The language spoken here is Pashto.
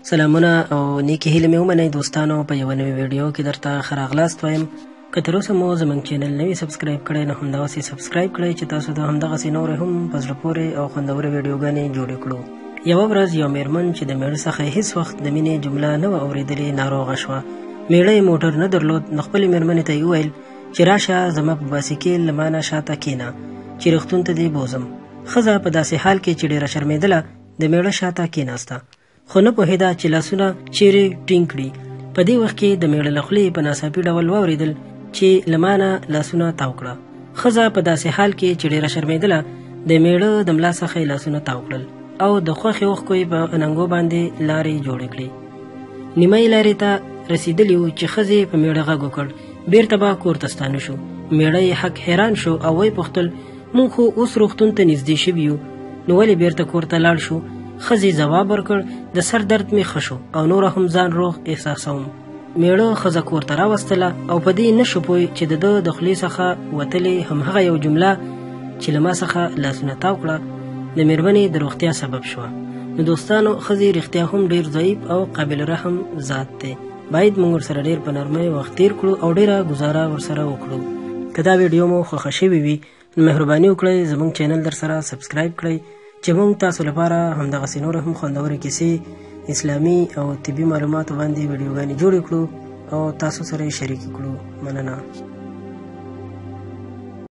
سلامونه او نیکې هیلې مې ومنئ دوستانو. په یوه نوې ویډیو کې درته ښه راغلاست وایم. که تر اوسه مو زموږ چینل نه وي subscribe کړی نو همدغسې subscribe کړئ چې تاسو ته همدغسې نورې هم په زړه پورې او خوندورې ویډیوګانې جوړې کړو. یوه ورځ یو میرمن چې د میړه څخه یې هیڅ وخت د مینې جمله نه وه اورېدلې ناروغه شوه. میړه یې موټر نه درلود نو خپلې میرمنې ته یې وویل چې راشه زما په باسیکیل له ما نه شاته کښېنه چې روغتون ته دې بوځم. ښځه په داسې حال کې چې ډېره شرمېدله د میړه شاته کښېناسته، خو نه پوهېده چې لاسونه چیرې ټینګ کړي. په دې وخت کې د میړه له خولې په ناڅاپي ډول واورېدل چې له ما نه لاسونه تاو کړه. ښځه په داسې حال کې چې ډېره شرمېدله د میړه د ملا څخه یې لاسونه تاو کړل او د خوښې اوښکو یې په اننګو باندې لارې جوړې کړې. نیمایي لارې ته رسېدلي وو چې ښځې په میړه غږ وکړ، بیرته به کور ته ستانه شو. میړه یې حق حیران شو او ویې پوښتل، موږ خو اوس روغتون ته نږدې شوي یو، نو ولې بیرته کور ته لاړ شو؟ ښځې ځواب ورکړ، د سر درد مې ښه شو او نوره هم ځان روغ احساسوم. میړه ښځه کور ته راوستله او په دې نه شو پوه چې د ده د خولې څخه وتلې همهغه یو جمله چې له ما څخه لاسونه تاو کړه د میرمنې د روغتیا سبب شوه. نو دوستانو، ښځې رښتیا هم ډېر ضعیف او قابل رحم ذات دی. باید موږ ورسره ډېر په نرمۍ وخت تېر کړو او ډېره ګزاره ورسره وکړو. که دا ویډیو مو خوښه شوې وي نو مهرباني وکړئ زموږ چینل در سره subscribe کړئ چې موږ تاسو لپاره همدغسې نورې هم خوندورې کیسې، اسلامي او طبي معلوماتو باندې ویډیوګانې جوړې کړو او تاسو سره یې شریکې کړو. مننه.